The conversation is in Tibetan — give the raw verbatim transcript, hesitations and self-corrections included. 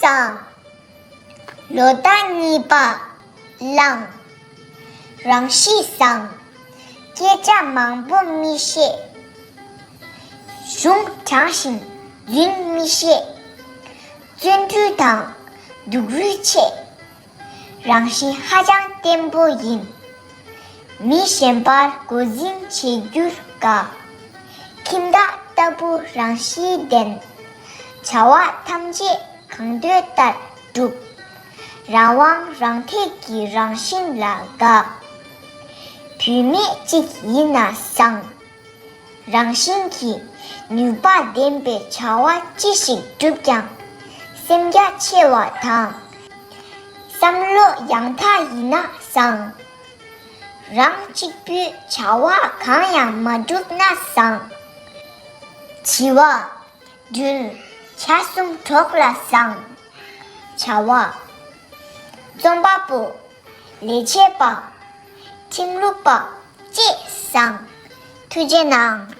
བཟང་། ལོ་ཟླ་གཉིས་པ། གླང་། རང་གཤིས་བཟང་། སྐད་ཆ་མང་པོ་མི་བཤད། གཞུང་དྲང་ཞིང་རྫུན་མི་བཤད། བརྩོན་འགྲུས་དང་སྡུག་རུས་ཆེ། རང་བཞིན་ཧ་ཅང་བརྟན་པོ་ཡིན། མི་གཞན་པར་མགོ་འཛིན་བྱེད་རྒྱུར་དགའ། ཁྱིམ་བདག་ལྟ་བུ་རང་གཤིས་ལྡན། བྱ་བ་ཐམས་ཅད་གང་འདོད་ལྟར་སྒྲུབ། རང་དབང་རང་ཐད་ཀྱི་རང་བཞིན་ལ་དགའ། བུད་མེད་ཅིག་ཡིན་ན་བཟང་། རང་བཞིན་གྱིས་ནུས་པ་ལྡན་པའི་བྱ་བ་ཅི་ཞིག་བསྒྲུབས་ཀྱང་སེམས་རྒྱ་ཆེ་བ་དང་། བསམ་བློ་ཡང་དག་ཡིན་ན་བཟང་། རང་གཅིག་པུས་བྱ་བ་གང་ཡང་མ་བསྒྲུབས་ན་བཟང་། བྱི་བ། སྦྲུལ། བྱ་གསུམ་གྲོགས་ལ་བཟང་། བྱ་བ། རྩོམ་པ་པོ། ལས་བྱེད་པ། ཁྲིམས་ལུགས་པ་བཅས་བཟང་། ཐུགས་རྗེ་གནང་།